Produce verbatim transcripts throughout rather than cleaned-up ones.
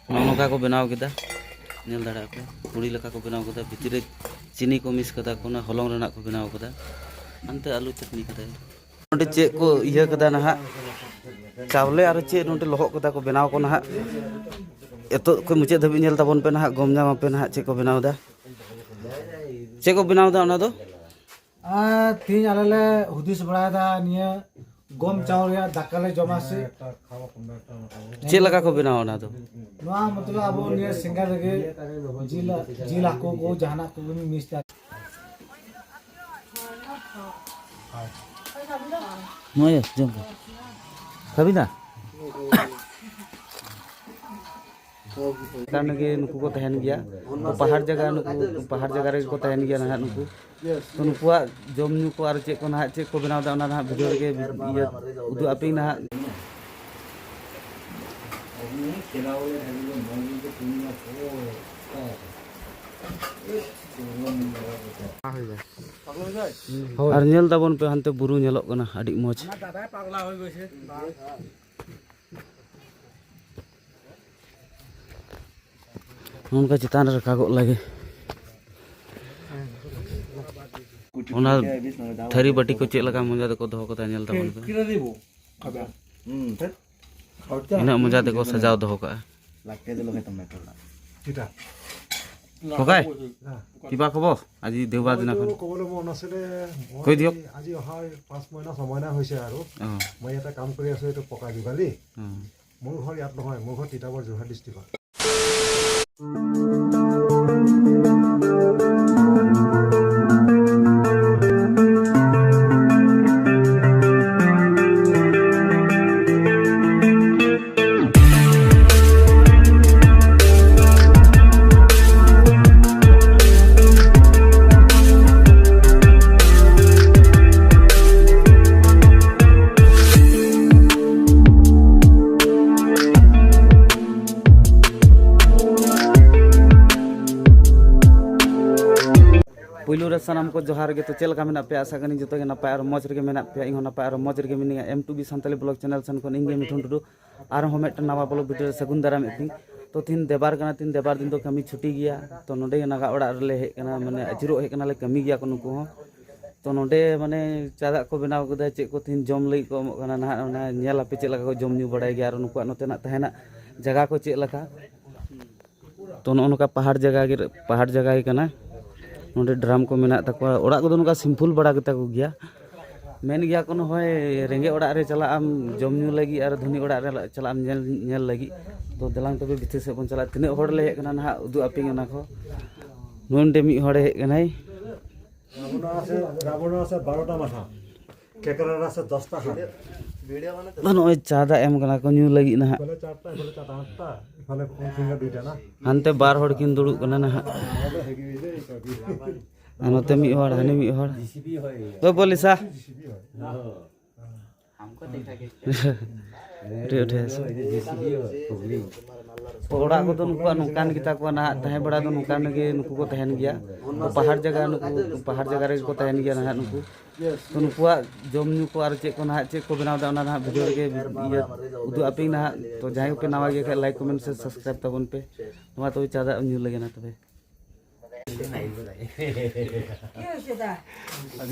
ᱱᱚᱜᱼᱚ ᱱᱚᱝᱠᱟ ᱠᱚ ᱵᱮᱱᱟᱣ ᱠᱮᱫᱟ, ᱧᱮᱞ ᱫᱟᱲᱮᱭᱟᱜ ᱯᱮ, ᱯᱩᱲᱤ ᱞᱮᱠᱟ ᱠᱚ ᱵᱮᱱᱟᱣ ᱠᱮᱫᱟ᱾ ᱵᱷᱤᱛᱤᱨ ᱨᱮ ᱪᱤᱱᱤ ᱠᱚ ᱢᱤᱥ ᱠᱟᱫᱟ, ᱠᱚ ᱚᱱᱟ ᱦᱚᱞᱚᱝ ᱨᱮᱱᱟᱜ ᱠᱚ ᱵᱮᱱᱟᱣ ᱠᱟᱫᱟ᱾ ᱦᱟᱱᱛᱮ ᱟᱹᱞᱩ ᱪᱟᱹᱴᱱᱤ ᱠᱟᱫᱟᱭ᱾ ᱱᱚᱰᱮ ᱪᱮᱫ ᱠᱚ ᱤᱭᱟᱹ ᱠᱟᱫᱟ ᱱᱟᱦᱟᱜ, ᱪᱟᱣᱞᱮ ᱟᱨ ᱪᱮᱫ ᱱᱚᱰᱮ ᱞᱚᱦᱚᱫ ᱠᱟᱫᱟ ᱠᱚ, ᱵᱮᱱᱟᱣ ᱠᱚ ᱱᱟᱦᱟᱜ᱾ ᱮᱛᱚᱦᱚᱵ ᱠᱷᱚᱱ ᱢᱩᱪᱟᱹᱫ ᱫᱷᱟᱹᱵᱤᱡ ᱧᱮᱞ ᱛᱟᱵᱚᱱ ᱯᱮ ᱱᱟᱦᱟᱜ, ᱜᱚᱢ ᱧᱟᱢ ᱟᱯᱮ ᱱᱟᱦᱟᱜ ᱪᱮᱫ ᱠᱚ ᱵᱮᱱᱟᱣ ᱮᱫᱟ᱾ ᱪᱮᱫ ᱠᱚ ᱵᱮᱱᱟᱣ ᱮᱫᱟ ᱚᱱᱟ ᱫᱚ? ᱟᱨ ᱛᱮᱦᱤᱧ ᱟᱞᱮ ᱞᱮ ᱦᱩᱫᱤᱥ ᱵᱟᱲᱟᱭᱮᱫᱟ, ᱱᱤᱭᱟᱹ ᱜᱚᱢ ᱪᱟᱣᱞᱮ ᱨᱮᱭᱟᱜ ᱫᱟᱠᱟ ᱞᱮ ᱡᱚᱢᱟ ᱥᱮ᱾ ᱪᱮᱫ ᱞᱮᱠᱟ ᱠᱚ ᱵᱮᱱᱟᱣᱟ ᱚᱱᱟ ᱫᱚ? ᱱᱚᱣᱟ ᱢᱚᱛᱞᱚᱵ ᱟᱵᱚ ᱱᱤᱭᱟᱹ ᱥᱮᱸᱜᱮᱞ ᱨᱮᱜᱮ ᱡᱤᱞ, ᱡᱤᱞ ᱦᱟᱹᱠᱩ ᱠᱚ ᱡᱟᱦᱟᱱᱟᱜ ᱠᱚᱵᱚᱱ ᱢᱤᱥ ᱫᱟᱲᱮᱭᱟᱜᱼᱟ᱾ ᱱᱚᱜᱼᱚᱭ ᱡᱚᱢ ᱯᱮ᱾ ᱥᱟᱵᱤᱱᱟ? ᱠᱟᱨᱚᱱ ᱜᱮ ᱱᱩᱠᱩ ᱠᱚ ᱛᱟᱦᱮᱱ ᱜᱮᱭᱟ᱾ ᱯᱟᱦᱟᱲ ᱡᱟᱭᱜᱟ, ᱱᱩᱠᱩ ᱯᱟᱦᱟᱲ ᱡᱟᱭᱜᱟ ᱨᱮᱜᱮ ᱠᱚ ᱛᱟᱦᱮᱱ ᱜᱮᱭᱟ ᱱᱟᱦᱟᱜ ᱱᱩᱠᱩ᱾ ᱛᱚ ᱱᱩᱠᱩᱣᱟᱜ ᱡᱚᱢ ᱧᱩ ᱠᱚ ᱟᱨ ᱪᱮᱫ ᱠᱚ ᱱᱟᱦᱟᱜ, ᱪᱮᱫ ᱠᱚ ᱵᱮᱱᱟᱣ ᱮᱫᱟ, ᱚᱱᱟ ᱱᱟᱦᱟᱜ ᱵᱷᱤᱰᱤᱭᱳ ᱨᱮᱜᱮ ᱤᱭᱟᱹ ᱩᱫᱩᱜ ᱟᱯᱮ ᱱᱟᱦᱟᱜ᱾ ᱟᱨ ᱧᱮᱞ ᱫᱟᱵᱚᱱ ᱯᱮ, ᱦᱟᱱᱛᱮ ᱵᱩᱨᱩ ᱧᱮᱞᱚᱜ ᱠᱟᱱᱟ, ᱟᱹᱰᱤ ᱢᱚᱡᱽ᱾ ᱱᱚᱝᱠᱟ ᱪᱮᱛᱟᱱ ᱨᱮ ᱨᱟᱠᱟᱵᱚᱜ ᱞᱟᱹᱜᱤᱫ᱾ ᱚᱱᱟ ᱛᱷᱟᱹᱨᱤ ᱵᱟᱹᱴᱤ ᱠᱚ ᱪᱮᱫ ᱞᱮᱠᱟ ᱢᱚᱡᱟ ᱛᱮᱠᱚ ᱫᱚᱦᱚ ᱠᱟᱫᱟ, ᱧᱮᱞ ᱛᱟᱵᱚᱱ ᱯᱮ᱾ ᱛᱤᱱᱟᱹᱜ ᱢᱚᱡᱟ ᱛᱮᱠᱚ ᱥᱟᱡᱟᱣ ᱫᱚᱦᱚ ᱠᱟᱜᱼᱟ᱾ কিতা? ককাই, হা। কিবা ক'ব? আজি দেওবাৰ দিনাখন। ক'বলৈ ক'বলৈ মন আছিলে, মই কৈ দিয়ক। আজি অহাৰ পাঁচ মহিনা, ছয় মহিনা হৈছে আৰু। অ। মই ইয়াতে কাম কৰি আছোঁ, এইটো পকা যোগালী। অ। মোৰ ঘৰ ইয়াত নহয়, মোৰ ঘৰ তিতাবৰ, যোৰহাট ডিষ্ট্ৰিক্টত। ᱯᱩᱭᱞᱩ ᱨᱮ ᱥᱟᱱᱟᱢ ᱠᱚ ᱡᱚᱦᱟᱨ ᱜᱮ᱾ ᱛᱚ ᱪᱮᱫ ᱞᱮᱠᱟ ᱢᱮᱱᱟᱜ ᱯᱮᱭᱟ? ᱟᱥᱟ ᱠᱟᱹᱱᱟᱹᱧ ᱡᱚᱛᱚ ᱜᱮ ᱱᱟᱯᱟᱭ ᱟᱨ ᱢᱚᱡᱽ ᱨᱮᱜᱮ ᱢᱮᱱᱟᱜ ᱯᱮᱭᱟ᱾ ᱤᱧ ᱦᱚᱸ ᱱᱟᱯᱟᱭ ᱟᱨ ᱢᱚᱡᱽ ᱨᱮᱜᱮ ᱢᱤᱱᱟᱹᱧᱟ᱾ M two B Santali blog channel ᱥᱮᱱ ᱠᱷᱚᱱ ᱤᱧ ᱜᱮ ᱢᱤᱴᱷᱩᱱ ᱴᱩᱰᱩ᱾ ᱟᱨᱦᱚᱸ ᱢᱤᱫᱴᱮᱱ ᱱᱟᱣᱟ ᱵᱞᱚᱜ ᱵᱷᱤᱰᱤᱭᱳ ᱨᱮ ᱥᱟᱹᱜᱩᱱ ᱫᱟᱨᱟᱢᱮᱫ ᱯᱮᱭᱟᱹᱧ᱾ ᱛᱚ ᱛᱤᱦᱤᱧ ᱫᱮᱵᱟᱨ ᱠᱟᱱᱟ, ᱛᱤᱦᱤᱧ ᱫᱮᱵᱟᱨ ᱫᱤᱱ ᱫᱚ ᱠᱟᱹᱢᱤ ᱪᱷᱩᱴᱤ ᱜᱮᱭᱟ᱾ ᱛᱚ ᱱᱚᱸᱰᱮ ᱜᱮ ᱱᱟᱜᱟ ᱚᱲᱟᱜ ᱨᱮᱞᱮ ᱦᱮᱡ ᱠᱟᱱᱟ, ᱢᱟᱱᱮ ᱟᱹᱪᱩᱨᱚᱜ ᱦᱮᱡ ᱠᱟᱱᱟᱞᱮ, ᱠᱟᱹᱢᱤ ᱜᱮᱭᱟ ᱠᱚ ᱱᱩᱠᱩ ᱦᱚᱸ᱾ ᱛᱚ ᱱᱚᱸᱰᱮ ᱢᱟᱱᱮ ᱪᱟ ᱫᱟᱜ ᱠᱚ ᱵᱮᱱᱟᱣ ᱠᱟᱫᱟ, ᱪᱮᱫ ᱠᱚ ᱛᱤᱦᱤᱧ ᱡᱚᱢ ᱞᱟᱹᱜᱤᱫ ᱠᱚ ᱮᱢᱚᱜ ᱠᱟᱱᱟ ᱱᱟᱦᱟᱜ, ᱚᱱᱟ ᱧᱮᱞ ᱟᱯᱮ ᱪᱮᱫ ᱞᱮᱠᱟ ᱠᱚ ᱡᱚᱢ ᱧᱩ ᱵᱟᱲᱟᱭ ᱜᱮᱭᱟ ᱟᱨ ᱱᱩᱠᱩᱣᱟᱜ ᱱᱚᱛᱮᱱᱟᱜ ᱛᱟᱦᱮᱱᱟᱜ ᱡᱟᱭᱜᱟ ᱠᱚ ᱪᱮᱫ ᱞᱮᱠᱟ᱾ ᱛᱚ ᱱᱚᱜᱼᱚ ᱱᱚᱝᱠᱟ ᱯᱟᱦᱟᱲ ᱡᱟᱭᱜᱟ ᱜᱮ, ᱯᱟᱦᱟᱲ ᱡᱟᱭᱜᱟ ᱜᱮ ᱠᱟᱱᱟ᱾ ᱱᱚᱸᱰᱮ ᱰᱨᱟᱢ ᱠᱚ ᱢᱮᱱᱟᱜ ᱛᱟᱠᱚᱣᱟ᱾ ᱚᱲᱟᱜ ᱠᱚᱫᱚ ᱱᱚᱝᱠᱟ ᱥᱤᱢᱯᱩᱞ ᱵᱟᱲᱟ ᱜᱮᱛᱟ ᱠᱚ ᱜᱮᱭᱟ᱾ ᱢᱮᱱ ᱜᱮᱭᱟ ᱠᱚ ᱱᱚᱜᱼᱚᱭ ᱨᱮᱸᱜᱮᱡ ᱚᱲᱟᱜ ᱨᱮ ᱪᱟᱞᱟᱜ ᱟᱢ ᱡᱚᱢ ᱧᱩ ᱞᱟᱹᱜᱤᱫ ᱟᱨ ᱫᱷᱚᱱᱤ ᱚᱲᱟᱜ ᱨᱮ ᱪᱟᱞᱟᱜ ᱟᱢ ᱧᱮᱞ, ᱧᱮᱞ ᱞᱟᱹᱜᱤᱫ᱾ ᱛᱚ ᱫᱮᱞᱟᱝ ᱛᱚᱵᱮ ᱵᱷᱤᱛᱤᱨ ᱥᱮᱫ ᱵᱚᱱ ᱪᱟᱞᱟᱜᱼᱟ᱾ ᱛᱤᱱᱟᱹᱜ ᱦᱚᱲ ᱞᱮ ᱦᱮᱡ ᱠᱟᱱᱟ ᱱᱟᱦᱟᱜ ᱩᱫᱩᱜ ᱟᱯᱮᱭᱟᱹᱧ ᱚᱱᱟ ᱠᱚ᱾ ᱱᱚᱸᱰᱮ ᱢᱤᱫ ᱦᱚᱲᱮ ᱦᱮᱡ ᱠᱟᱱᱟᱭ᱾ রাবণ আছে, রাবণ আছে বারোটা মাথা, কেকড়ার আছে দশটা হাত। ᱟᱫᱚ ᱱᱚᱜᱼᱚᱭ ᱪᱟ ᱫᱟᱜ ᱮᱢ ᱠᱟᱱᱟ ᱠᱚ ᱧᱩ ᱞᱟᱹᱜᱤᱫ ᱱᱟᱦᱟᱜ᱾ ᱮᱯᱷᱟᱞᱮ চারটা, এফালে চারটা, আটটা, এফালে কোন ফিঙ্গার দুইটা না? ᱦᱟᱱᱛᱮ ᱵᱟᱨ ᱦᱚᱲ ᱠᱤᱱ ᱫᱩᱲᱩᱵ ᱠᱟᱱᱟ ᱱᱟᱦᱟᱜ᱾ ᱟᱨ ᱱᱚᱛᱮ ᱢᱤᱫ ᱦᱚᱲ, ᱦᱟᱹᱱᱤ ᱢᱤᱫ ᱦᱚᱲ᱾ ᱛᱚ ᱵᱚᱞᱤᱥᱟ᱾ ᱟᱹᱰᱤ ᱟᱹᱰᱤ ᱦᱮᱸ ᱥᱮ᱾ ᱛᱚ ᱚᱲᱟᱜ ᱠᱚᱫᱚ ᱱᱩᱠᱩᱣᱟᱜ ᱱᱚᱝᱠᱟᱱ ᱜᱮᱛᱟ ᱠᱚᱣᱟ ᱱᱟᱦᱟᱜ, ᱛᱟᱦᱮᱸ ᱵᱟᱲᱟ ᱫᱚ ᱱᱚᱝᱠᱟᱱ ᱜᱮ ᱱᱩᱠᱩ ᱠᱚ ᱛᱟᱦᱮᱱ ᱜᱮᱭᱟ᱾ ᱛᱚ ᱯᱟᱦᱟᱲ ᱡᱟᱭᱜᱟ ᱱᱩᱠᱩ, ᱯᱟᱦᱟᱲ ᱡᱟᱭᱜᱟ ᱨᱮᱜᱮ ᱠᱚ ᱛᱟᱦᱮᱱ ᱜᱮᱭᱟ ᱱᱟᱦᱟᱜ ᱱᱩᱠᱩ᱾ ᱛᱚ ᱱᱩᱠᱩᱣᱟᱜ ᱡᱚᱢ ᱧᱩ ᱠᱚ ᱟᱨ ᱪᱮᱫ ᱠᱚ ᱱᱟᱦᱟᱜ, ᱪᱮᱫ ᱠᱚ ᱵᱮᱱᱟᱣ ᱮᱫᱟ ᱚᱱᱟ ᱱᱟᱦᱟᱜ ᱵᱷᱤᱰᱤᱭᱳ ᱨᱮᱜᱮ ᱤᱭᱟᱹ ᱩᱫᱩᱜ ᱟᱯᱮ ᱱᱟᱦᱟᱜ᱾ ᱛᱚ ᱡᱟᱦᱟᱸᱭ ᱠᱚᱯᱮ ᱱᱟᱣᱟ ᱜᱮᱭᱟ ᱠᱷᱟᱡ ᱞᱟᱭᱤᱠ, ᱠᱚᱢᱮᱱᱴ, ᱥᱮ ᱥᱟᱵᱥᱠᱨᱟᱭᱤᱵ ᱛᱟᱵᱚᱱ ᱯᱮ᱾ ᱱᱚᱣᱟ ᱛᱚᱵᱮ ᱪᱟ ᱫᱟᱜ ᱧᱩ ᱞᱟᱹᱜᱤᱫ ᱱᱟ ᱛᱚᱵᱮ᱾ কি হৈছে দা?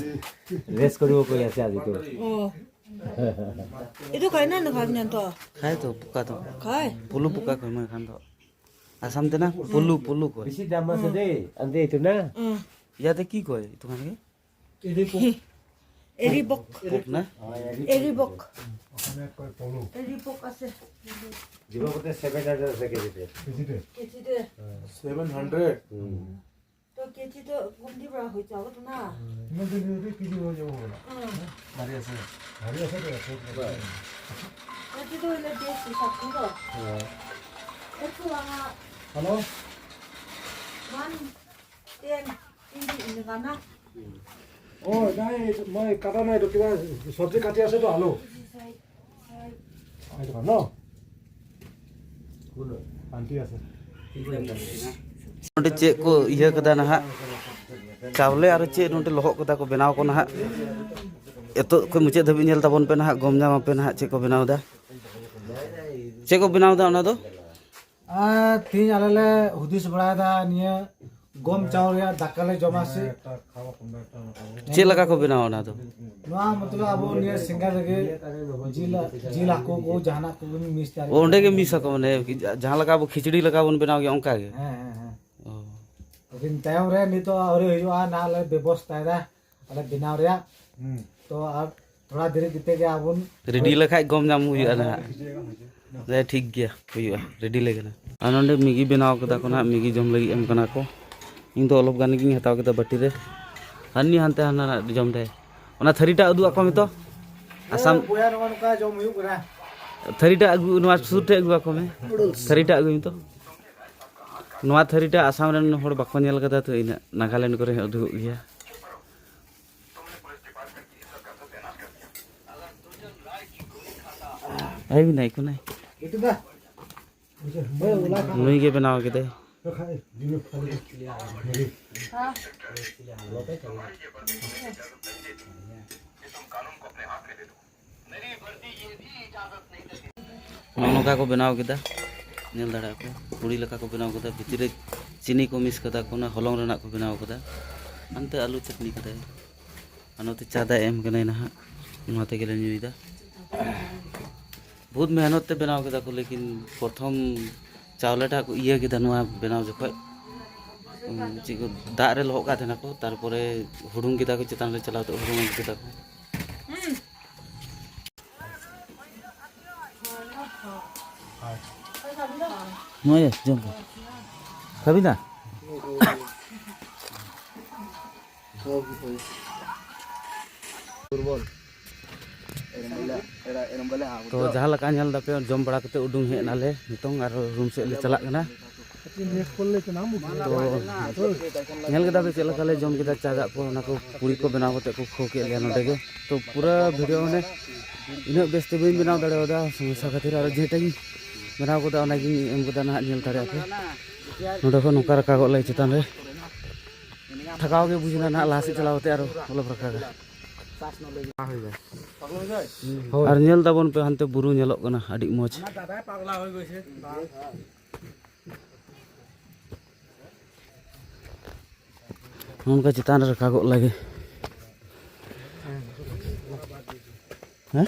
ৰেষ্ট কৰিব কৈ আছে আজি তো। অ। এইটো খাই না নাখায় সিদ্ধান্ত? খায় তো, পোকা তো। খায়? পলু পোকা কয় মই খান তো। আছাম তে না পলু, পলু কয়। বেছি দাম আছে দেই, আনতে এইটো না। উম। ইয়াতে কি কয় এইটো কাৰণে? এৰি পক। এৰি পক। পোক না? এৰি পক। অসমীয়াত কয় পলু। এৰি পক আছে। দিব গোটেই ছেভেন হাণ্ড্ৰেড আছে কেজিতে। কেজিতে? কেজিতে। Seven hundred? উম। তো কেজিটো কোনটি পৰা হৈ যাব তো না? ইমান দিন যদি কেজি হৈ যাব বোলা। উম। মাৰি আছে। মাৰি আছে তো, আছে। কেজিটো হ'লে বেছি চাবি তো। উম। এইটো আমাৰ হেল্ল'? One ten. অ, নাই, মই কাটা নাই, এইটো কিবা চব্জি কাটি আছে তো, আলু। এইটো ন? আন্টি আছে। ᱱᱚᱰᱮ ᱪᱮᱫ ᱠᱚ ᱤᱭᱟᱹ ᱠᱟᱫᱟ ᱱᱟᱦᱟᱜ, ᱪᱟᱣᱞᱮ ᱟᱨ ᱪᱮᱫ ᱱᱚᱰᱮ ᱞᱚᱦᱚᱫ ᱠᱟᱫᱟ ᱠᱚ, ᱵᱮᱱᱟᱣ ᱠᱚ ᱱᱟᱦᱟᱜ᱾ ᱮᱛᱚᱦᱚᱵ ᱠᱷᱚᱱ ᱢᱩᱪᱟᱹᱫ ᱫᱷᱟᱹᱵᱤᱡ ᱧᱮᱞ ᱛᱟᱵᱚᱱ ᱯᱮ ᱱᱟᱦᱟᱜ, ᱜᱚᱢ ᱧᱟᱢ ᱟᱯᱮ ᱱᱟᱦᱟᱜ ᱪᱮᱫ ᱠᱚ ᱵᱮᱱᱟᱣ ᱮᱫᱟ᱾ ᱪᱮᱫ ᱠᱚ ᱵᱮᱱᱟᱣ ᱮᱫᱟ ᱚᱱᱟ ᱫᱚ? ᱟᱨ ᱛᱤᱦᱤᱧ ᱟᱞᱮ ᱞᱮ ᱦᱩᱫᱤᱥ ᱵᱟᱲᱟᱭᱮᱫᱟ, ᱱᱤᱭᱟᱹ ᱜᱚᱢ ᱪᱟᱣᱞ ᱨᱮᱭᱟᱜ ᱫᱟᱠᱟ ᱞᱮ ᱡᱚᱢᱟ ᱥᱮ᱾ ᱪᱮᱫ ᱞᱮᱠᱟ ᱠᱚ ᱵᱮᱱᱟᱣᱟ ᱚᱱᱟ ᱫᱚ? ᱱᱚᱣᱟ ᱢᱚᱛᱞᱚᱵ ᱟᱵᱚ ᱱᱤᱭᱟᱹ ᱥᱮᱸᱜᱮᱞ ᱨᱮᱜᱮ ᱡᱤᱞ, ᱡᱤᱞ ᱦᱟᱹᱠᱩ ᱠᱚ ᱡᱟᱦᱟᱱᱟᱜ ᱠᱚᱵᱚᱱ ᱢᱤᱥ ᱫᱟᱲᱮᱭᱟᱜᱼᱟ᱾ ᱚ, ᱚᱸᱰᱮ ᱜᱮ ᱢᱤᱥ ᱟᱠᱚ, ᱢᱟᱱᱮ ᱡᱟᱦᱟᱸ ᱞᱮᱠᱟ ᱟᱵᱚ ᱠᱷᱤᱪᱲᱤ ᱞᱮᱠᱟ ᱵᱚᱱ ᱵᱮᱱᱟᱣ ᱜᱮᱭᱟ, ᱚᱱᱠᱟ ᱜᱮ? ᱦᱮᱸ, ᱦᱮᱸ, ᱦᱮᱸ᱾ ᱚ᱾ ᱞᱮᱠᱤᱱ ᱛᱟᱭᱚᱢ ᱨᱮ ᱱᱤᱛᱚᱜ ᱟᱹᱣᱨᱤ ᱦᱩᱭᱩᱜᱼᱟ, ᱱᱟᱦᱟᱜ ᱞᱮ ᱵᱮᱵᱚᱥᱛᱟᱭᱮᱫᱟ ᱟᱞᱮ ᱵᱮᱱᱟᱣ ᱨᱮᱭᱟᱜ᱾ ᱦᱩᱸ᱾ ᱛᱚ ᱟᱨ ᱛᱷᱚᱲᱟ ᱫᱮᱨᱤ ᱠᱟᱛᱮ ᱜᱮ ᱟᱵᱚᱱ ᱨᱮᱰᱤ ᱞᱮᱠᱷᱟᱡ ᱜᱚᱢ ᱧᱟᱢ ᱦᱩᱭᱩᱜᱼᱟ ᱱᱟᱦᱟᱜ᱾ ᱦᱮᱸ, ᱴᱷᱤᱠ ᱜᱮᱭᱟ, ᱦᱩᱭᱩᱜᱼᱟ, ᱨᱮᱰᱤ ᱞᱮ ᱠᱟᱱᱟ᱾ ᱟᱨ ᱱᱚᱰᱮ ᱢᱮᱜᱤ ᱵᱮᱱᱟᱣ ᱠᱟᱫᱟ ᱠᱚ ᱱᱟᱦᱟᱜ, ᱢᱮᱜᱤ ᱡᱚᱢ ᱞᱟᱹᱜᱤᱫ ᱮᱢ ᱠᱟᱱᱟ ᱠᱚ᱾ ᱤᱧ ᱫᱚ ᱚᱞᱚᱯ ᱜᱟᱱ ᱜᱤᱧ ᱦᱟᱛᱟᱣ ᱠᱮᱫᱟ ᱵᱟᱹᱴᱤ ᱨᱮ, ᱟᱨ ᱱᱤᱭᱟᱹ ᱦᱟᱱᱛᱮ ᱦᱟᱱᱟ ᱡᱚᱢ ᱨᱮ᱾ ᱚᱱᱟ ᱛᱷᱟᱹᱨᱤᱴᱟᱜ ᱩᱫᱩᱜ ᱟᱠᱚ ᱢᱮ ᱛᱚ᱾ ᱟᱥᱟᱢ ᱵᱚᱭᱟ, ᱱᱚᱜᱼᱚ ᱱᱚᱝᱠᱟ ᱡᱚᱢ ᱦᱩᱭᱩᱜ ᱠᱟᱱᱟ᱾ ᱛᱷᱟᱹᱨᱤᱴᱟᱜ ᱟᱹᱜᱩ, ᱱᱚᱣᱟ ᱥᱩᱨ ᱴᱷᱮᱡ ᱟᱹᱜᱩ ᱟᱠᱚ ᱢᱮ᱾ ᱛᱷᱟᱹᱨᱤᱴᱟᱜ ᱟᱹᱜᱩᱭ ᱢᱮ ᱛᱚ᱾ ᱱᱚᱣᱟ ᱛᱷᱟᱹᱨᱤᱴᱟᱜ ᱟᱥᱟᱢ ᱨᱮᱱ ᱦᱚᱲ ᱵᱟᱠᱚ ᱧᱮᱞ ᱠᱟᱫᱟ ᱛᱚ, ᱤᱱᱟᱹᱜ ᱱᱟᱜᱟᱞᱮᱱᱰ ᱠᱚᱨᱮ ᱦᱚᱸ ᱩᱰᱩᱠᱚᱜ ᱜᱮᱭᱟ᱾ ᱟᱭ ᱵᱤᱱᱟᱭ ᱠᱚ ᱱᱟᱭ᱾ ᱱᱩᱭ ᱜᱮ ᱵᱮᱱᱟᱣ ᱠᱮᱫᱟᱭ᱾ ᱱᱚᱜᱼᱚ ᱱᱚᱝᱠᱟ ᱠᱚ ᱵᱮᱱᱟᱣ ᱠᱮᱫᱟ, ᱧᱮᱞ ᱫᱟᱲᱮᱭᱟᱜᱼᱟ ᱯᱮ, ᱯᱩᱲᱤ ᱞᱮᱠᱟ ᱠᱚ ᱵᱮᱱᱟᱣ ᱠᱮᱫᱟ᱾ ᱵᱷᱤᱛᱤᱨ ᱨᱮ ᱪᱤᱱᱤ ᱠᱚ ᱢᱤᱥ ᱠᱟᱫᱟ ᱠᱚ, ᱚᱱᱟ ᱦᱚᱞᱚᱝ ᱨᱮᱱᱟᱜ ᱠᱚ ᱵᱮᱱᱟᱣ ᱠᱟᱫᱟ᱾ ᱦᱟᱱᱛᱮ ᱟᱹᱞᱩ ᱪᱟᱹᱴᱱᱤ ᱠᱟᱫᱟᱭ, ᱟᱨ ᱱᱚᱛᱮ ᱪᱟ ᱫᱟᱜ ᱮᱢ ᱠᱟᱱᱟᱭ ᱱᱟᱦᱟᱜ, ᱱᱚᱣᱟ ᱛᱮᱜᱮ ᱞᱮ ᱧᱩᱭᱮᱫᱟ᱾ ᱵᱚᱦᱩᱛ ᱢᱮᱦᱱᱚᱛ ᱛᱮ ᱵᱮᱱᱟᱣ ᱠᱮᱫᱟ ᱠᱚ, ᱞᱮᱠᱤᱱ ᱯᱨᱚᱛᱷᱚᱢ ᱪᱟᱣᱞᱮ ᱴᱟᱜ ᱠᱚ ᱤᱭᱟᱹ ᱠᱮᱫᱟ ᱱᱚᱣᱟ ᱵᱮᱱᱟᱣ ᱡᱚᱠᱷᱚᱡ, ᱩᱢ, ᱪᱮᱫ ᱠᱚ, ᱫᱟᱜ ᱨᱮ ᱞᱚᱦᱚᱫ ᱠᱟᱜ ᱛᱟᱦᱮᱱᱟ ᱠᱚ, ᱛᱟᱨᱯᱚᱨᱮ ᱦᱩᱲᱩᱝ ᱠᱮᱫᱟ ᱠᱚ, ᱪᱮᱛᱟᱱ ᱨᱮ ᱪᱟᱞᱟᱣ ᱠᱟᱛᱮ ᱦᱩᱲᱩᱝ ᱟᱹᱜᱩ ᱠᱮᱫᱟ ᱠᱚ᱾ ᱱᱚᱜᱼᱚᱭ ᱡᱚᱢ ᱠᱚ᱾ ᱠᱷᱟᱵᱤ ᱱᱟ? ᱛᱚ, ᱡᱟᱦᱟᱸ ᱞᱮᱠᱟ ᱧᱮᱞ ᱫᱟᱯᱮ, ᱡᱚᱢ ᱵᱟᱲᱟ ᱠᱟᱛᱮ ᱩᱰᱩᱝ ᱦᱮᱡ ᱮᱱᱟᱞᱮ ᱱᱤᱛᱚᱝ, ᱟᱨ ᱨᱩᱢ ᱥᱮᱫ ᱞᱮ ᱪᱟᱞᱟᱜ ᱠᱟᱱᱟ᱾ ᱛᱚ, ᱧᱮᱞ ᱠᱮᱫᱟ ᱯᱮ ᱪᱮᱫ ᱞᱮᱠᱟ ᱞᱮ ᱡᱚᱢ ᱠᱮᱫᱟ ᱪᱟ ᱫᱟᱜ ᱠᱚ, ᱚᱱᱟ ᱠᱚ ᱯᱩᱲᱤ ᱠᱚ ᱵᱮᱱᱟᱣ ᱠᱟᱛᱮ ᱠᱚ ᱠᱷᱟᱹᱣ ᱠᱮᱫ ᱞᱮᱭᱟ ᱱᱚᱰᱮ ᱜᱮ᱾ ᱛᱚ, ᱯᱩᱨᱟᱹ ᱵᱷᱤᱰᱤᱭᱳ ᱢᱟᱱᱮ ᱤᱱᱟᱹᱜ ᱵᱮᱥ ᱛᱮ ᱵᱟᱹᱧ ᱵᱮᱱᱟᱣ ᱫᱟᱲᱮᱭᱟᱫᱟ ᱥᱚᱢᱚᱥᱥᱟ ᱠᱷᱟᱹᱛᱤᱨ, ᱟᱨ ᱡᱮᱴᱟᱧ ᱵᱮᱱᱟᱣ ᱠᱟᱫᱟ ᱚᱱᱟᱜᱤᱧ ᱮᱢ ᱠᱟᱫᱟ ᱱᱟᱦᱟᱜ, ᱧᱮᱞ ᱫᱟᱲᱮᱭᱟᱜ ᱯᱮ᱾ ᱱᱚᱰᱮ ᱠᱷᱚᱱ ᱱᱚᱝᱠᱟ ᱨᱟᱠᱟᱵᱚᱜ ᱞᱟᱹᱜᱤᱫ ᱪᱮᱛᱟᱱ ᱨᱮ ᱛᱷᱟᱠᱟᱣ ᱜᱮ ᱵᱩᱡᱽ ᱮᱱᱟ ᱱᱟᱦᱟᱜ, ᱞᱟᱦᱟ ᱥᱮᱫ ᱪᱟᱞᱟᱣ ᱠᱟᱛᱮ ᱟᱨᱚ ᱚᱞᱚᱯ ᱨᱟᱠᱟᱵᱟ᱾ ᱟᱨ ᱧᱮᱞ ᱫᱟᱵᱚᱱ ᱯᱮ ᱦᱟᱱᱛᱮ ᱵᱩᱨᱩ ᱧᱮᱞᱚᱜ ᱠᱟᱱᱟ, ᱟᱹᱰᱤ ᱢᱚᱡᱽ᱾ ᱱᱚᱝᱠᱟ ᱪᱮᱛᱟᱱ ᱨᱮ ᱨᱟᱠᱟᱵᱚᱜ ᱞᱟᱹᱜᱤᱫ᱾ ᱦᱮᱸ,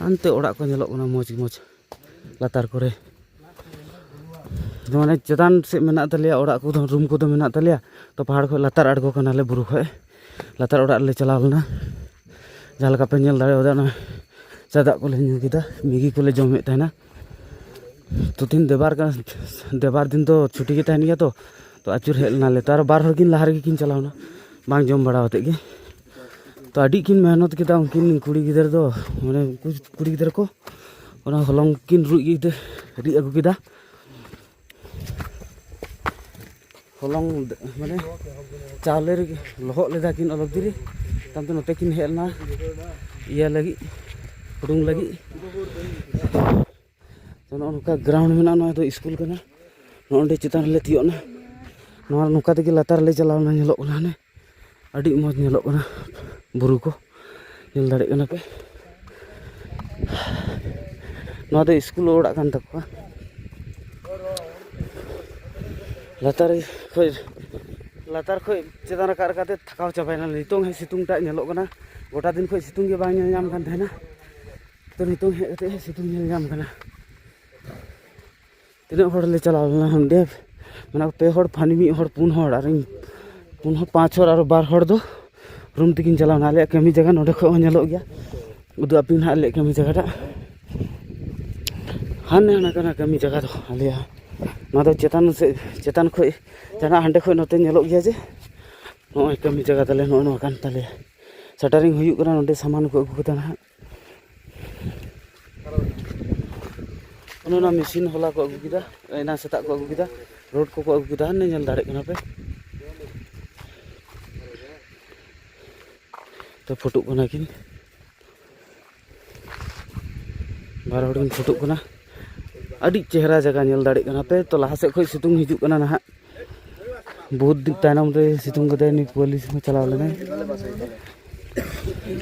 ᱦᱟᱱᱛᱮ ᱚᱲᱟᱜ ᱠᱚ ᱧᱮᱞᱚᱜ ᱠᱟᱱᱟ ᱢᱚᱡᱽ ᱢᱚᱡᱽ ᱞᱟᱛᱟᱨ ᱠᱚᱨᱮ᱾ ᱢᱟᱱᱮ ᱪᱮᱛᱟᱱ ᱥᱮᱫ ᱢᱮᱱᱟᱜ ᱛᱟᱞᱮᱭᱟ ᱚᱲᱟᱜ ᱠᱚᱫᱚ, ᱨᱩᱢ ᱠᱚᱫᱚ ᱢᱮᱱᱟᱜ ᱛᱟᱞᱮᱭᱟ᱾ ᱛᱚ ᱯᱟᱦᱟᱲ ᱠᱷᱚᱱ ᱞᱟᱛᱟᱨ ᱟᱬᱜᱚ ᱠᱟᱱᱟᱞᱮ, ᱵᱩᱨᱩ ᱠᱷᱚᱱ ᱞᱟᱛᱟᱨ ᱚᱲᱟᱜ ᱨᱮᱞᱮ ᱪᱟᱞᱟᱣ ᱞᱮᱱᱟ᱾ ᱡᱟᱦᱟᱸ ᱞᱮᱠᱟ ᱯᱮ ᱧᱮᱞ ᱫᱟᱲᱮᱭᱟᱫᱟ, ᱚᱱᱟ ᱪᱟ ᱫᱟᱜ ᱠᱚᱞᱮ ᱧᱩ ᱠᱮᱫᱟ, ᱢᱮᱜᱤ ᱠᱚᱞᱮ ᱡᱚᱢᱮᱫ ᱛᱟᱦᱮᱱᱟ᱾ ᱛᱚ ᱛᱤᱦᱤᱧ ᱫᱮᱵᱟᱨ ᱠᱟᱱᱟ, ᱫᱮᱵᱟᱨ ᱫᱤᱱ ᱫᱚ ᱪᱷᱩᱴᱤ ᱜᱮ ᱛᱟᱦᱮᱱ ᱜᱮᱭᱟ᱾ ᱛᱚ ᱛᱚ ᱟᱹᱪᱩᱨ ᱦᱮᱡ ᱞᱮᱱᱟᱞᱮ᱾ ᱛᱚ ᱟᱨ ᱵᱟᱨ ᱦᱚᱲ ᱠᱤᱱ ᱞᱟᱦᱟ ᱨᱮᱜᱮ ᱠᱤᱱ ᱪᱟᱞᱟᱣᱱᱟ, ᱵᱟᱝ ᱡᱚᱢ ᱵᱟᱲᱟ ᱠᱟᱛᱮᱫ ᱜᱮ᱾ ᱛᱚ ᱟᱹᱰᱤ ᱠᱤᱱ ᱢᱮᱦᱱᱚᱛ ᱠᱮᱫᱟ ᱩᱱᱠᱤᱱ ᱠᱩᱲᱤ ᱜᱤᱫᱟᱹᱨ ᱫᱚ, ᱢᱟᱱᱮ ᱩᱱᱠᱩ ᱠᱩᱲᱤ ᱜᱤᱫᱟᱹᱨ ᱠᱚ ᱚᱱᱟ ᱦᱚᱞᱚᱝ ᱠᱤᱱ ᱨᱩᱫ ᱤᱫᱤ, ᱨᱤᱫ ᱟᱹᱜᱩ ᱠᱮᱫᱟ᱾ ᱦᱚᱞᱚᱝ ᱢᱟᱱᱮ ᱪᱟᱣᱞᱮ ᱨᱮᱜᱮ ᱞᱚᱦᱚᱫ ᱞᱮᱫᱟ ᱠᱤᱱ ᱚᱞᱚᱜ ᱫᱤᱨᱤ᱾ ᱛᱟᱭᱚᱢ ᱛᱮ ᱱᱚᱛᱮ ᱠᱤᱱ ᱦᱮᱡ ᱞᱮᱱᱟ ᱤᱭᱟᱹ ᱞᱟᱹᱜᱤᱫ, ᱦᱩᱰᱩᱝ ᱞᱟᱹᱜᱤᱫ᱾ ᱛᱚ ᱱᱚᱜᱼᱚ ᱱᱚᱝᱠᱟ ᱜᱨᱟᱣᱩᱱᱰ ᱢᱮᱱᱟᱜᱼᱟ, ᱱᱚᱣᱟ ᱫᱚ ᱥᱠᱩᱞ ᱠᱟᱱᱟ᱾ ᱱᱚᱜᱼᱚ ᱱᱚᱸᱰᱮ ᱪᱮᱛᱟᱱ ᱨᱮᱞᱮ ᱛᱤᱭᱳᱜ ᱮᱱᱟ᱾ ᱱᱚᱣᱟ ᱱᱚᱝᱠᱟ ᱛᱮᱜᱮ ᱞᱟᱛᱟᱨ ᱨᱮᱞᱮ ᱪᱟᱞᱟᱣ ᱮᱱᱟ, ᱧᱮᱞᱚᱜ ᱠᱟᱱᱟ ᱦᱟᱱᱮ ᱟᱹᱰᱤ ᱢᱚᱡᱽ ᱧᱮᱞᱚᱜ ᱠᱟᱱᱟ ᱵᱩᱨᱩ ᱠᱚ, ᱧᱮᱞ ᱫᱟᱲᱮᱭᱟᱜ ᱠᱟᱱᱟ ᱯᱮ᱾ ᱱᱚᱣᱟ ᱫᱚ ᱥᱠᱩᱞ ᱚᱲᱟᱜ ᱠᱟᱱ ᱛᱟᱠᱚᱣᱟ᱾ ᱞᱟᱛᱟᱨ ᱠᱷᱚᱡ, ᱞᱟᱛᱟᱨ ᱠᱷᱚᱡ ᱪᱮᱛᱟᱱ ᱨᱟᱠᱟᱵ ᱨᱟᱠᱟᱵ ᱛᱮ ᱛᱷᱟᱠᱟᱣ ᱪᱟᱵᱟᱭᱮᱱᱟ᱾ ᱱᱤᱛᱚᱝ ᱦᱮᱸ ᱥᱤᱛᱩᱝ ᱴᱟᱜ ᱧᱮᱞᱚᱜ ᱠᱟᱱᱟ, ᱜᱚᱴᱟ ᱫᱤᱱ ᱠᱷᱚᱡ ᱥᱤᱛᱩᱝ ᱜᱮ ᱵᱟᱝ ᱧᱮᱞ ᱧᱟᱢ ᱠᱟᱱ ᱛᱟᱦᱮᱱᱟ᱾ ᱛᱚ ᱱᱤᱛᱚᱝ ᱦᱮᱡ ᱠᱟᱛᱮ ᱥᱤᱛᱩᱝ ᱧᱮᱞ ᱧᱟᱢ ᱠᱟᱱᱟ᱾ ᱛᱤᱱᱟᱹᱜ ᱦᱚᱲ ᱞᱮ ᱪᱟᱞᱟᱣ ᱞᱮᱱᱟ ᱚᱸᱰᱮ? ᱢᱟᱱᱮ ᱯᱮ ᱦᱚᱲ, ᱯᱷᱟᱱᱤ ᱢᱤᱫ ᱦᱚᱲ, ᱯᱩᱱ ᱦᱚᱲ, ᱟᱨ ᱤᱧ ᱯᱩᱱ ᱦᱚᱲ, ᱯᱟᱸᱪ ᱦᱚᱲ, ᱟᱨ ᱵᱟᱨ ᱦᱚᱲ ᱫᱚ ᱨᱩᱢ ᱛᱮᱠᱤᱱ ᱪᱟᱞᱟᱣ ᱮᱱᱟ᱾ ᱟᱞᱮᱭᱟᱜ ᱠᱟᱹᱢᱤ ᱡᱟᱭᱜᱟ ᱱᱚᱸᱰᱮ ᱠᱷᱚᱡ ᱦᱚᱸ ᱧᱮᱞᱚᱜ ᱜᱮᱭᱟ, ᱩᱫᱩᱜ ᱟᱯᱮ ᱱᱟᱦᱟᱜ ᱟᱞᱮᱭᱟᱜ ᱠᱟᱹᱢᱤ ᱡᱟᱭᱜᱟ ᱴᱟᱜ᱾ ᱦᱟᱱᱮ ᱦᱟᱱᱟ ᱠᱟᱱᱟ ᱠᱟᱹᱢᱤ ᱡᱟᱭᱜᱟ ᱫᱚ ᱟᱞᱮᱭᱟᱜ᱾ ᱱᱚᱣᱟ ᱫᱚ ᱪᱮᱛᱟᱱ ᱥᱮᱫ, ᱪᱮᱛᱟᱱ ᱠᱷᱚᱡ ᱡᱟᱦᱟᱱᱟᱜ ᱦᱟᱸᱰᱮ ᱠᱷᱚᱡ ᱱᱚᱛᱮ ᱧᱮᱞᱚᱜ ᱜᱮᱭᱟ ᱡᱮ ᱱᱚᱜᱼᱚᱭ ᱠᱟᱹᱢᱤ ᱡᱟᱭᱜᱟ ᱛᱟᱞᱮ ᱱᱚᱜᱼᱚ ᱱᱚᱣᱟ ᱠᱟᱱ ᱛᱟᱞᱮᱭᱟ᱾ ᱥᱟᱴᱟᱨᱤᱝ ᱦᱩᱭᱩᱜ ᱠᱟᱱᱟ, ᱱᱚᱸᱰᱮ ᱥᱟᱢᱟᱱ ᱠᱚ ᱟᱹᱜᱩ ᱠᱟᱫᱟ ᱱᱟᱦᱟᱜ᱾ ᱚᱱᱮ ᱚᱱᱟ ᱢᱮᱥᱤᱱ ᱦᱚᱞᱟ ᱠᱚ ᱟᱹᱜᱩ ᱠᱮᱫᱟ, ᱮᱱᱟᱝ ᱥᱮᱛᱟᱜ ᱠᱚ ᱟᱹᱜᱩ ᱠᱮᱫᱟ, ᱨᱳᱰ ᱠᱚᱠᱚ ᱟᱹᱜᱩ ᱠᱮᱫᱟ, ᱦᱟᱱᱮ ᱧᱮᱞ ᱫᱟᱲᱮᱭᱟᱜ ᱠᱟᱱᱟ ᱯᱮ᱾ ᱛᱚ ᱯᱷᱳᱴᱳᱜ ᱠᱟᱱᱟ ᱠᱤᱱ, ᱵᱟᱨ ᱦᱚᱲ ᱠᱤᱱ ᱯᱷᱳᱴᱳᱜ ᱠᱟᱱᱟ᱾ ᱟᱹᱰᱤ ᱪᱮᱦᱨᱟ ᱡᱟᱭᱜᱟ ᱧᱮᱞ ᱫᱟᱲᱮᱭᱟᱜ ᱠᱟᱱᱟ ᱯᱮ᱾ ᱛᱚ ᱞᱟᱦᱟ ᱥᱮᱫ ᱠᱷᱚᱡ ᱥᱤᱛᱩᱝ ᱦᱤᱡᱩᱜ ᱠᱟᱱᱟ ᱱᱟᱦᱟᱜ, ᱵᱚᱦᱩᱛ ᱫᱤᱱ ᱛᱟᱭᱱᱚᱢ ᱨᱮ ᱥᱤᱛᱩᱝ ᱠᱟᱫᱟᱭ᱾ ᱱᱩᱭ ᱯᱩᱞᱤᱥ ᱦᱚᱸ ᱪᱟᱞᱟᱣ ᱞᱮᱱᱟᱭ,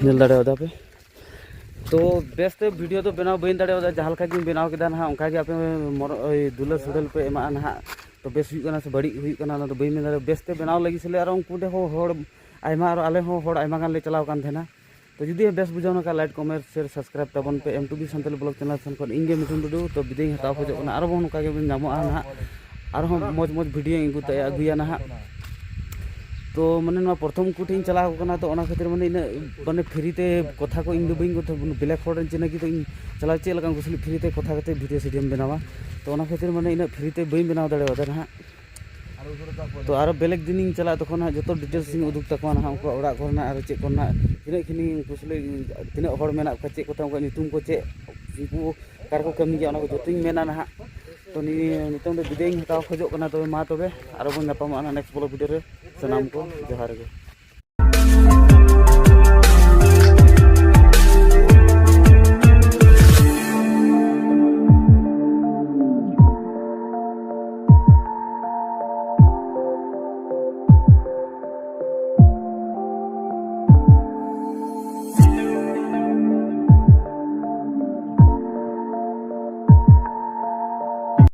ᱧᱮᱞ ᱫᱟᱲᱮᱭᱟᱫᱟ ᱯᱮ᱾ ᱛᱚ ᱵᱮᱥᱛᱮ ᱵᱷᱤᱰᱤᱭᱳ ᱫᱚ ᱵᱮᱱᱟᱣ ᱵᱟᱹᱧ ᱫᱟᱲᱮᱭᱟᱫᱟ, ᱡᱟᱦᱟᱸ ᱞᱮᱠᱟ ᱜᱤᱧ ᱵᱮᱱᱟᱣ ᱠᱮᱫᱟ ᱱᱟᱦᱟᱜ, ᱚᱱᱠᱟ ᱜᱮ ᱟᱯᱮ ᱢᱚᱨ-, ᱳᱭ ᱫᱩᱞᱟᱹᱲ ᱥᱩᱰᱟᱹᱞ ᱯᱮ ᱮᱢᱟᱜᱼᱟ ᱱᱟᱦᱟᱜ᱾ ᱛᱚ ᱵᱮᱥ ᱦᱩᱭᱩᱜ ᱠᱟᱱᱟ ᱥᱮ ᱵᱟᱹᱲᱤᱡ ᱦᱩᱭᱩᱜ ᱠᱟᱱᱟ, ᱚᱱᱟ ᱫᱚ ᱵᱟᱹᱧ ᱢᱮᱱ ᱫᱟᱲᱮᱭᱟᱜᱼᱟ᱾ ᱵᱮᱥᱛᱮ ᱵᱮᱱᱟᱣ ᱞᱟᱹᱜᱤᱫ ᱥᱮ ᱟᱨᱚ ᱩᱱᱠᱩ ᱴᱷᱮᱱ ᱦᱚᱸ ᱦᱚᱲ ᱟᱭᱢᱟ, ᱟᱨᱚ ᱟᱞᱮ ᱦᱚᱸ ᱦᱚᱲ ᱟᱭᱢᱟ ᱜᱟᱱ ᱞᱮ ᱪᱟᱞᱟᱣ ᱠᱟᱱ ᱛᱟᱦᱮᱱᱟ᱾ ᱛᱚ ᱡᱩᱫᱤ ᱵᱮᱥ ᱵᱩᱡᱷᱟᱹᱣ ᱱᱟ ᱠᱷᱟᱱ, like, comment, share, subscribe ᱛᱟᱵᱚᱱ ᱯᱮ᱾ M two B Santali vlog channel ᱥᱮᱱ ᱠᱷᱚᱱ ᱤᱧ ᱜᱮ ᱢᱤᱴᱷᱩᱱ ᱴᱩᱰᱩ᱾ ᱛᱚ ᱵᱤᱫᱟᱹᱭ ᱤᱧ ᱦᱟᱛᱟᱣ ᱠᱷᱚᱡᱚᱜ ᱠᱟᱱᱟ, ᱟᱨᱚ ᱵᱚᱱ ᱱᱚᱝᱠᱟ ᱜᱮᱵᱚᱱ ᱧᱟᱢᱚᱜᱼᱟ ᱱᱟᱦᱟᱜ, ᱟᱨᱦᱚᱸ ᱢᱚᱡᱽ ᱢᱚᱡᱽ video ᱤᱧ ᱟᱹᱜᱩ ᱛᱮ, ᱟᱹᱜᱩᱭᱟ ᱱᱟᱦᱟᱜ᱾ ᱛᱚ ᱢᱟᱱᱮ ᱱᱚᱣᱟ ᱯᱨᱚᱛᱷᱚᱢ ᱩᱱᱠᱩ ᱴᱷᱮᱱ ᱤᱧ ᱪᱟᱞᱟᱣ ᱠᱟᱱᱟ, ᱛᱚ ᱚᱱᱟ ᱠᱷᱟᱹᱛᱤᱨ ᱢᱟᱱᱮ ᱤᱱᱟᱹᱜ ᱢᱟᱱᱮ free ᱛᱮ ᱠᱚᱛᱷᱟ ᱠᱚ ᱤᱧ ᱫᱚ ᱵᱟᱹᱧ ᱠᱚᱛᱷᱟ, black hole ᱨᱮᱱ ᱪᱮᱬᱮ ᱜᱮ ᱛᱚ ᱤᱧ ᱪᱟᱞᱟᱣ ᱪᱮᱫ ᱞᱮᱠᱟ ᱩᱱᱠᱩ ᱥᱟᱞᱟᱜ free ᱛᱮ ᱠᱚᱛᱷᱟ ᱠᱟᱛᱮ video ᱥᱮ video ᱤᱧ ᱵᱮᱱᱟᱣᱟ᱾ ᱛᱚ ᱚᱱᱟ ᱠᱷᱟᱹᱛᱤᱨ ᱢᱟᱱᱮ ᱤᱱᱟᱹᱜ free ᱛᱮ ᱵᱟᱹᱧ ᱵᱮᱱᱟᱣ ᱫᱟᱲᱮᱭᱟᱫᱟ ᱱᱟᱦᱟᱜ᱾ ᱛᱚ ᱟᱨᱚ ᱵᱮᱞᱮᱠ ᱫᱤᱱᱤᱧ ᱪᱟᱞᱟᱜᱼᱟ, ᱛᱚᱠᱷᱚᱱ ᱦᱟᱸᱜ ᱡᱚᱛᱚ details ᱤᱧ ᱩᱫᱩᱜ ᱛᱟᱠᱚᱣᱟ ᱱᱟᱦᱟᱜ, ᱩᱱᱠᱩᱣᱟᱜ ᱚᱲᱟᱜ ᱠᱚᱨᱮᱱᱟᱜ ᱟᱨ ᱪᱮᱫ ᱠᱚᱨᱮᱱᱟᱜ, ᱛᱤᱱᱟᱹᱜ ᱠᱷᱤᱱᱤ ᱩᱱᱠᱩ ᱥᱟᱞᱟᱜ ᱛᱤᱱᱟᱹᱜ ᱦᱚᱲ ᱢᱮᱱᱟᱜ ᱠᱚᱣᱟ, ᱪᱮᱫ ᱠᱚᱛᱮ ᱩᱱᱠᱩᱣᱟᱜ ᱧᱩᱛᱩᱢ ᱠᱚ ᱪᱮᱫ, ᱩᱱᱠᱩ ᱚᱠᱟ ᱨᱮᱠᱚ ᱠᱟᱹᱢᱤ ᱜᱮᱭᱟ, ᱚᱱᱟ ᱠᱚ ᱡᱚᱛᱚᱧ ᱢᱮᱱᱟ ᱱᱟᱦᱟᱜ᱾ ᱛᱚ ᱱᱤᱭᱟᱹ ᱱᱤᱛᱚᱝ ᱫᱚ ᱵᱤᱫᱟᱹᱭ ᱤᱧ ᱦᱟᱛᱟᱣ ᱠᱷᱚᱡᱚᱜ ᱠᱟᱱᱟ᱾ ᱛᱚᱵᱮ ᱢᱟ ᱛᱚᱵᱮ ᱟᱨᱚ ᱵᱚᱱ ᱧᱟᱯᱟᱢᱚᱜᱼᱟ ᱱᱟᱦᱟᱜ next vlog video ᱨᱮ᱾ ᱥᱟᱱᱟᱢ ᱠᱚ ᱡᱚᱦᱟᱨ ᱜᱮ᱾